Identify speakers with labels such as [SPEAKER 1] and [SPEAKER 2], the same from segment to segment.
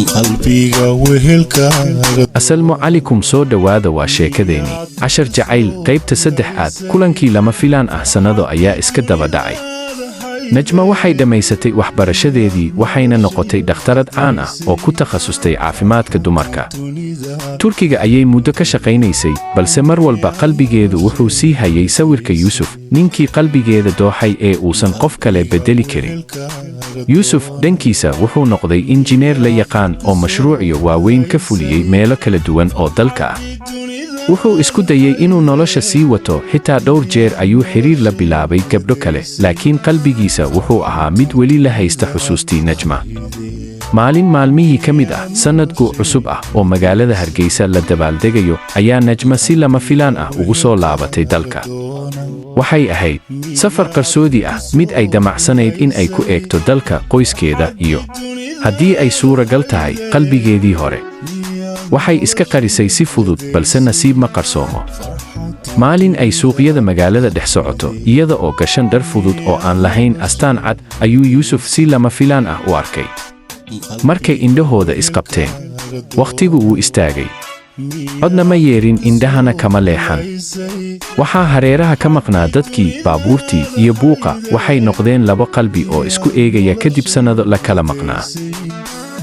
[SPEAKER 1] Qalbiga wehelkaaga.
[SPEAKER 2] Asalmu calaykum, soo dhowaada. Waa sheekadeennii Cashar Jacayl, qaybta saddexaad, kulankii lama filaan ah. Sannado ayaa iska daba dhacay. Najma waxay dhammaysatay waxbarashadeedii, waxayna noqotay dhakhtarad caan ah oo ku takhasustay caafimaadka dumarka. Turkiga ayay muddo ka shaqaynaysay, balse mar walba qalbigeedu wuxuu sii hayay sawirka Yuusuf, ninkii qalbigeeda dooxay ee uusan qof kale beddeli karin. Yuusuf dhankiisa wuxuu noqday injineer la yaqaan oo mashruucyo waaweyn ka fuliyey meelo kala duwan oo dalka ah. Wuxuu isku dayey inuu nolosha sii wato, xitaa dhowr jeer ayuu xiriir la bilaabay gabdho kale, laakiin qalbigiisa wuxuu ahaa mid weli la haysta xusuustii Najma. Maalin maalmihii ka mid ah, sannadku cusub ah oo magaalada Hargeysa la dabaaldegayo, ayaa Najma si lama filaan ah ugu soo laabatay dalka. Waxay ahayd safar qarsoodi ah, mid ay damacsanayd in ay ku eegto dalka, qoyskeeda iyo, haddii ay suuragal tahay, qalbigeedii hore. Waxay iska qarisay si fudud, balse nasiib ma qarsoomo. Maalin ay suuqyada magaalada dhex socoto, iyada oo gashan dhar fudud oo aan lahayn astaan cad, ayuu Yuusuf si lama filaan ah u arkay. Markay indhahooda isqabteen, wakhtigu wuu istaagay. Codna ma yeerin, indhahana kama leexan. Waxaa hareeraha ka maqnaa dadkii, baabuurtii iyo buuqa. Waxay noqdeen labo qalbi oo isku eegaya kadib sannado la kala maqnaa.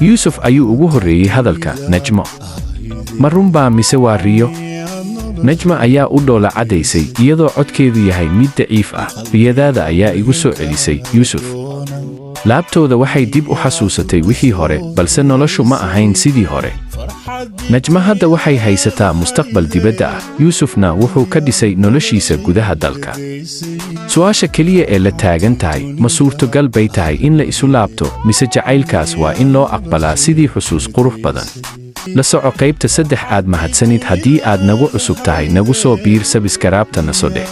[SPEAKER 2] Yuusuf ayuu ugu horreeyey hadalka: "Najmo, ma runbaa mise waa riyo?" Najma ayaa u dhoola caddaysay, iyadoo codkeedu yahay mid daciif ah: "Riyadaada ayaa igu soo celisay, Yuusuf." Laabtooda waxay dib u xasuusatay wixii hore, balse noloshu ma ahayn sidii hore. Najma hadda waxay haysataa mustaqbal dibadda ah, Yuusufna wuxuu ka dhisay noloshiisa gudaha dalka. Su'aasha keliya ee la taagan tahay: ma suurtogal bay tahay in la isu laabto, mise jacaylkaas waa in loo aqbalaa sidii xusuus qurux badan? La soco qaybta saddex aad. Mahadsanid. Haddii aad nagu cusub tahay, nagu soo biir, subscribe-ta naso dheh.